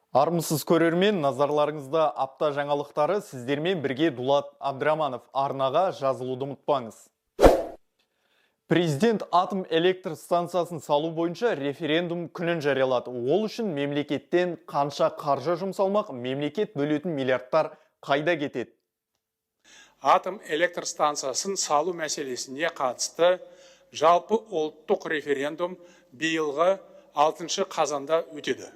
Армысыз, көрермен! Назарларыңызда апта жаңалықтары. Сіздермен бірге Дулат Абдраманов. Арнаға жазылуды ұмытпаңыз. Президент атом электр станциясын салу бойынша референдум күнін жариялады. Ол үшін мемлекеттен қанша қаржы жұмсалмақ, мемлекет бөлетін миллиардтар қайда кетеді? Атом электр станциясын салу мәселесіне қатысты жалпы ұлттық референдум биылғы 6 қазанда өтеді.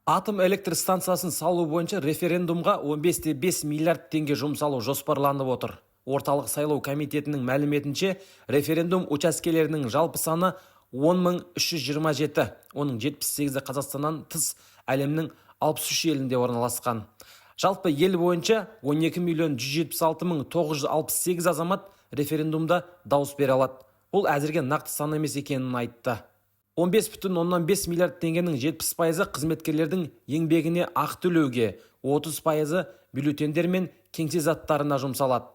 Атом электр станциясын салу бойынша референдумға 15,5 миллиард теңге жұмсалу жоспарланып отыр. Орталық сайлау комитетінің мәліметінше, референдум учаскелерінің жалпы саны 10 327, оның 78-і Қазақстаннан тыс әлемнің 63 елінде орналасқан. Жалпы ел бойынша 12 миллион 176 мың 968 азамат референдумда дауыс бере алады. Бұл әзірге нақты сан емес екенін айтты. 15,5 миллиард теңгенің 70%-ы қызметкерлердің еңбегіне ақы төлеуге, 30%-ы бюллетендер мен кеңсе заттарына жұмсалады.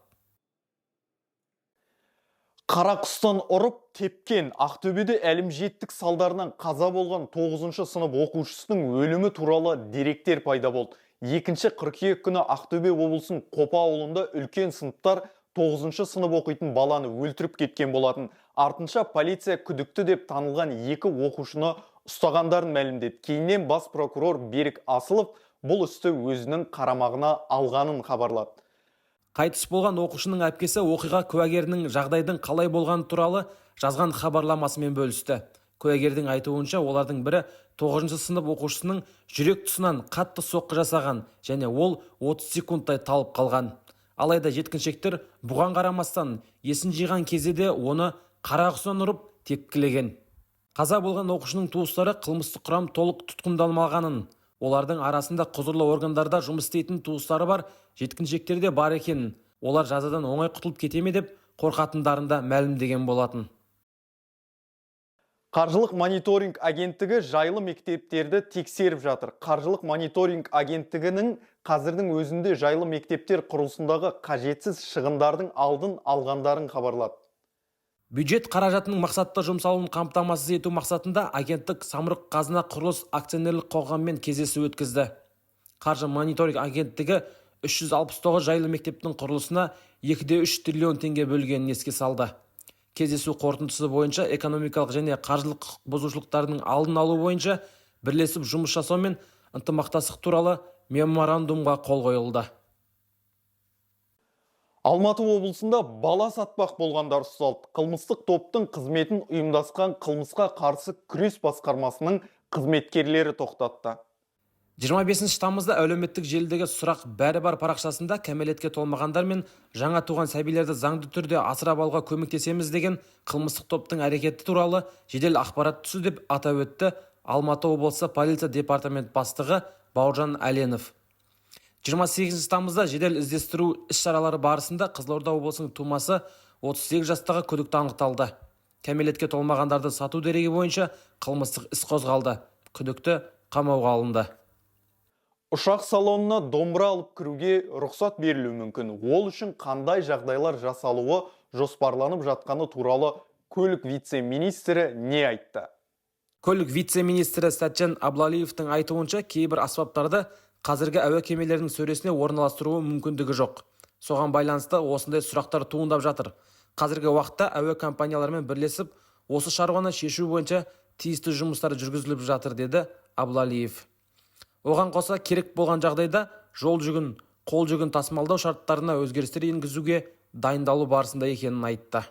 Қара құстан ұрып тепкен. Ақтөбеде әлімжеттік салдарынан қаза болған 9 сынып оқушысының өлімі туралы деректер пайда болды. 2 қыркүйек күні Ақтөбе облысының Қопа ауылында үлкен сыныптар 9 сынып оқитын баланы өлтіріп кеткен болатын. Артынша полиция күдікті деп танылған екі оқушыны ұстағандарын мәлімдеді. Кейіннен бас прокурор Берік Асылов бұл істі өзінің қарамағына алғанын хабарлады. Қайтыс болған оқушының әпкесі оқиға куәгерінің жағдайдың қалай болғаны туралы жазған хабарламасымен бөлісті. Куәгердің айтуынша, олардың бірі 9 сынып оқушысының жүрек тұсынан қатты соққы жасаған және ол 30 секундтай талып қалған. Алайда жеткіншектер бұған қарамастан есін жиған кезде де оны қара құстан ұрып тепкілеген. Қаза болған оқушының туыстары қылмыстық құрам толық тұтқындалмағанын, олардың арасында құзырлы органдарда жұмыс істейтін туыстары бар жеткіншектер де бар екенін, олар жазадан оңай құтылып кете ме деп қорқатындарын да мәлімдеген болатын. Қаржылық мониторинг агенттігі жайлы мектептерді тексеріп жатыр. Қаржылық мониторинг агенттігінің қазірдің өзінде жайлы мектептер құрылысындағы қажетсіз шығындардың алдын алғандарын хабарлады. Бюджет қаражатының мақсатты жұмсалуын қамтамасыз ету мақсатында агенттік «Самұрық Қазына құрылыс» акционерлік қоғамымен кездесу өткізді. Қаржы мониторинг агенттігі 369 жайлы мектептің құрылысына 2,3 триллион теңге бөлгенін еске салды. Кездесу қорытындысы бойынша экономикалық және қаржылық құқық бұзушылықтардың алдын алу бойынша бірлесіп жұмыс жасау мен ынтымақтастық туралы меморандумға қол қойылды. Алматы облысында бала сатпақ болғандар ұсталды. Қылмыстық топтың қызметін ұйымдасқан қылмысқа қарсы күрес басқармасының қызметкерлері тоқтатты. 25 тамызда әлеуметтік желідегі «Сұрақ бәрі бар» парақшасында кәмелетке толмағандар мен жаңа туған сәбилерді заңды түрде асырап алуға көмектесеміз деген қылмыстық топтың әрекеті туралы жедел ақпарат түсті, деп атап өтті Алматы облысы полиция департамент бастығы Бауыржан Әленов. 28 тамызда жедел іздестіру іс-шаралары барысында Қызылорда облысының тумасы, 38 жастағы күдікті анықталды. Кәмелетке толмағандарды сату дерегі бойынша қылмыстық іс қозғалды. Күдікті қамауға алынды. Ұшақ салонына домбыра алып кіруге рұқсат берілуі мүмкін. Ол үшін қандай жағдайлар жасалуы жоспарланып жатқаны туралы көлік вице-министрі не айтты? Көлік вице-министрі Сәтжан Аблалиевтің айтуынша, кейбір аспаптарды қазіргі әуе кемелерінің сөресіне орналастыруы мүмкіндігі жоқ. Соған байланысты осындай сұрақтар туындап жатыр. Қазіргі уақытта әуе компанияларымен бірлесіп, осы шаруаны шешу бойынша тиісті жұмыстар жүргізіліп жатыр, деді Аблалиев. Оған қоса, керек болған жағдайда жол жүгін, қол жүгін тасымалдау шарттарына өзгерістер енгізуге дайындалу барысында екенін айтты.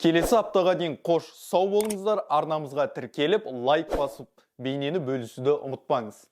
Келесі аптаға дейін қош сау болыңыздар. Арнамызға тіркеліп, лайк басып, бейнені бөлісуді ұмытпаңыз.